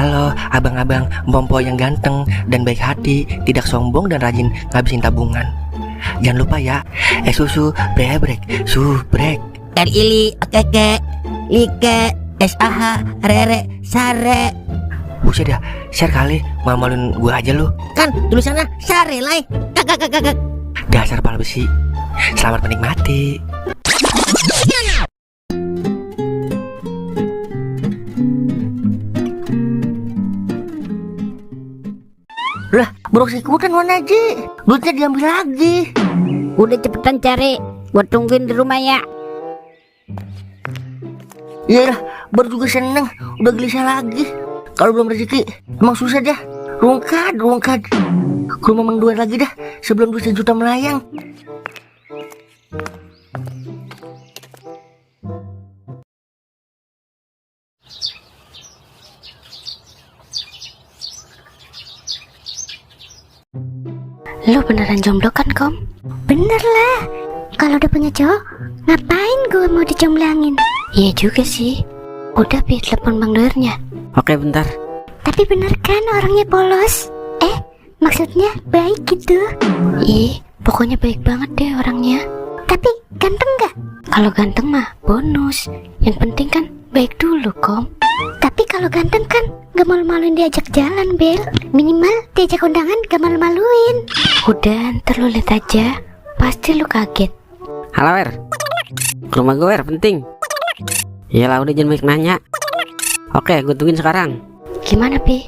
Halo abang-abang Bompo yang ganteng dan baik hati, tidak sombong dan rajin ngabisin tabungan. Jangan lupa ya, susu brebrek, subrek. Ili, keke, like, SAH, rere, sare. Buset dah, share kali, malu-maluin gua aja lu. Kan tulisannya sare lai. Kakak. Dasar pala besi. Selamat menikmati. Lah, buruk ikutan mana Ji? Duitnya diambil lagi. Udah cepetan cari, gua tungguin di rumah ya. Iya lah, baru juga seneng, udah gelisah lagi. Kalau belum rezeki, emang susah dah. Rungkat. Ke rumah Mang Duan lagi dah, sebelum 2 juta melayang. Lu beneran jomblo kan, Kom? Bener lah. Kalau udah punya cowok, ngapain gue mau dicomblangin? Iya juga sih. Udah telepon Bang Doernya. Oke, bentar. Tapi bener kan orangnya polos? Maksudnya baik gitu. Ih, pokoknya baik banget deh orangnya. Tapi ganteng gak? Kalau ganteng mah bonus. Yang penting kan baik dulu, Kom. Tapi kalau ganteng kan gak malu-maluin diajak jalan, Bel. Minimal diajak undangan gak malu-maluin. Udah, ntar lu liat aja. Pasti lu kaget. Halo Wer, ke rumah gue Wer, penting. Iyalah udah jangan banyak nanya. Oke, gue tungguin sekarang. Gimana, Pi?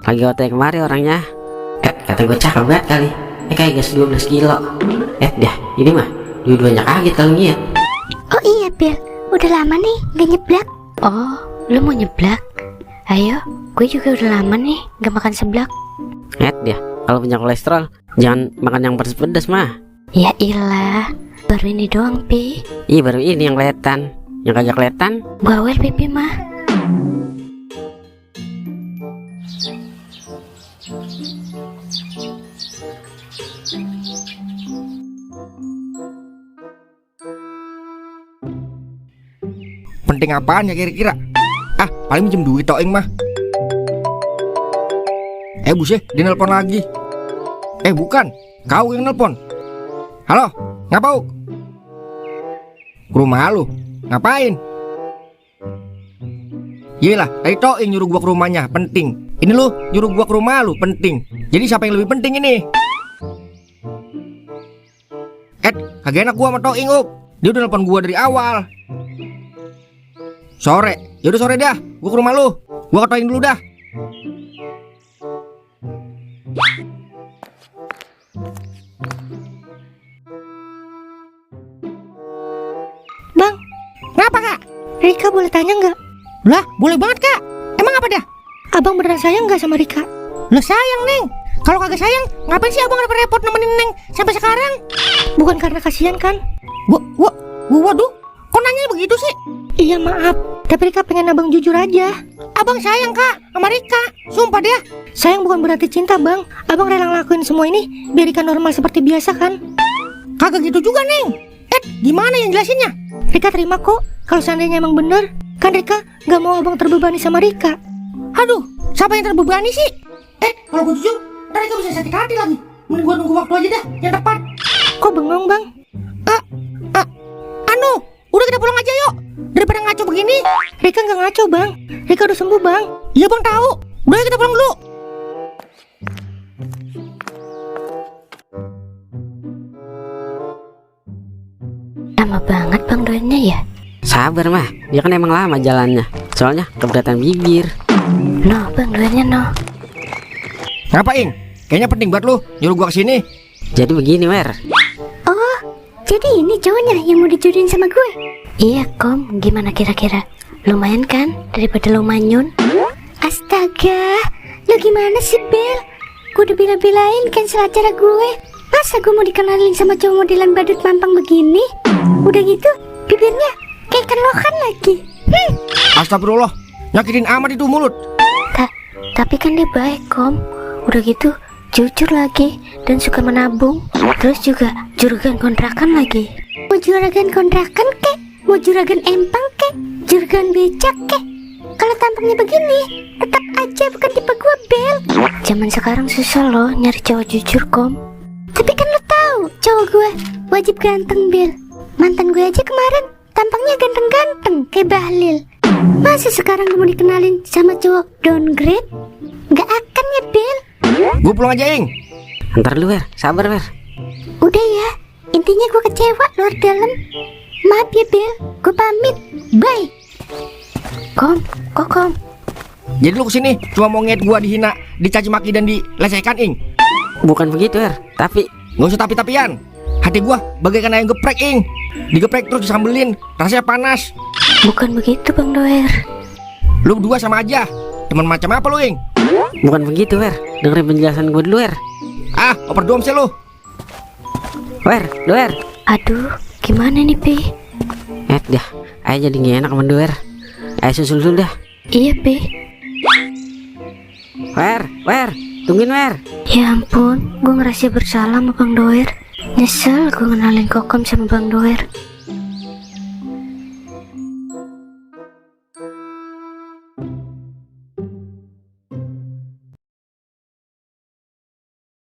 Lagi OTW kemari orangnya. Kata gue cakep banget kali. Kayak gas 12 kilo. Dah, ini mah dua-duanya kaget kalau ngeliat. Oh iya, Bel. Udah lama nih gak nyeblak. Oh, lu mau nyeblak? Ayo, gue juga udah lama nih gak makan seblak. Dah, kalau punya kolesterol jangan makan yang pedas-pedas mah. Ya ilah, baru ini doang, Pi. Iya, baru ini yang kelihatan. Yang kagak kelihatan bawel pipi mah. Penting apaan ya kira-kira? Paling minjem duit toing mah. Buset, dia nelpon lagi. Bukan, kau yang nelpon. Halo, ngapau? Ke rumah lu, ngapain? Yelah, tadi toing nyuruh gua ke rumahnya, penting. Ini lu nyuruh gua ke rumah lu, penting. Jadi siapa yang lebih penting ini? Kagak enak gua sama toing, dia udah nelpon gua dari awal. Sore, yaudah sore dah, gua ke rumah lu. Gua ke toing dulu dah. Bang, kenapa kak? Rika boleh tanya nggak? Lah, boleh banget kak. Emang apa dah? Abang beneran sayang nggak sama Rika? Lo sayang Neng. Kalau kagak sayang, ngapain sih abang repot-repot nemenin Neng sampai sekarang? Bukan karena kasihan kan? Waduh, kok nanya begitu sih? Iya maaf, tapi Rika pengen abang jujur aja. Abang sayang kak sama Rika, sumpah dia. Sayang bukan berarti cinta bang. Abang rela ngelakuin semua ini biar Rika normal seperti biasa kan? Kagak gitu juga Neng. Gimana yang jelasinnya? Rika terima kok kalau seandainya emang bener. Kan Rika gak mau abang terbebani sama Rika. Aduh, siapa yang terbebani sih? Kalau gue jujur, ntar Rika bisa sakit hati lagi. Mending gue nunggu waktu aja dah yang tepat. Kok bengong bang? Udah kita pulang aja yuk. Daripada ngaco begini. Rika gak ngaco bang. Rika udah sembuh bang. Iya bang tahu. Udah kita pulang dulu. Lama banget bang doanya ya. Sabar mah, dia kan emang lama jalannya. Soalnya keberatan bibir. No bang doanya no. Ngapain? Kayaknya penting buat lu nyuruh gua kesini. Jadi begini Wer. Oh, jadi ini cowoknya yang mau dijodohin sama gue? Iya Kom, gimana kira-kira? Lumayan kan daripada lu manyun? Astaga, lu gimana sih Bel? Gue udah bila-bilain cancel acara gue. Masa gue mau dikenalin sama cowok modelan badut mampang begini? Udah gitu, bibirnya kayak ikan lohan lagi. Astagfirullah, nyakitin amat itu mulut. Tapi kan dia baik Kom. Udah gitu, jujur lagi dan suka menabung. Terus juga juragan kontrakan lagi. Mau juragan kontrakan kek? Mau juragan empang kek? Juragan becak kek? kalau tampangnya begini, tetap aja bukan tipe gue, Bel. Zaman sekarang susah loh nyari cowok jujur, Kom. Tapi kan lo tahu, cowok gue wajib ganteng, Bel. Mantan gue aja kemarin tampangnya ganteng-ganteng kayak Bahlil. Masa sekarang gue mau dikenalin sama cowok downgrade? Gak akan ya, Bel. Gue pulang aja, Ing. Ntar lu, Wer. Sabar, Wer. Udah ya, intinya gue kecewa luar dalam. Maaf ya, Bel. Gue pamit. Bye. Kom. Jadi lu kesini cuma mau ngeliat gua dihina, dicaci maki dan dilecehkan, Ing? Bukan begitu, Wer. Tapi Gak usah tapi-tapian. Hati gua bagaikan ayam geprek, Ing. Digeprek terus disambelin, rasanya panas. Bukan begitu, Bang Doer. Lu berdua sama aja. Teman macam apa lu, Ing? bukan begitu, Wer. Dengerin penjelasan gue dulu, Wer. Ah, oper dom sih lu. Wer. Aduh, gimana nih, Pi? Dah, ayo jadi gak enak sama lu, Wer. Ayo susul dulu dah. Iya, Pi. Wer, tungguin, Wer. Ya ampun, gue ngerasa bersalah sama Bang Doer. Nyesel gue kenalin Kokom sama Bang Doer.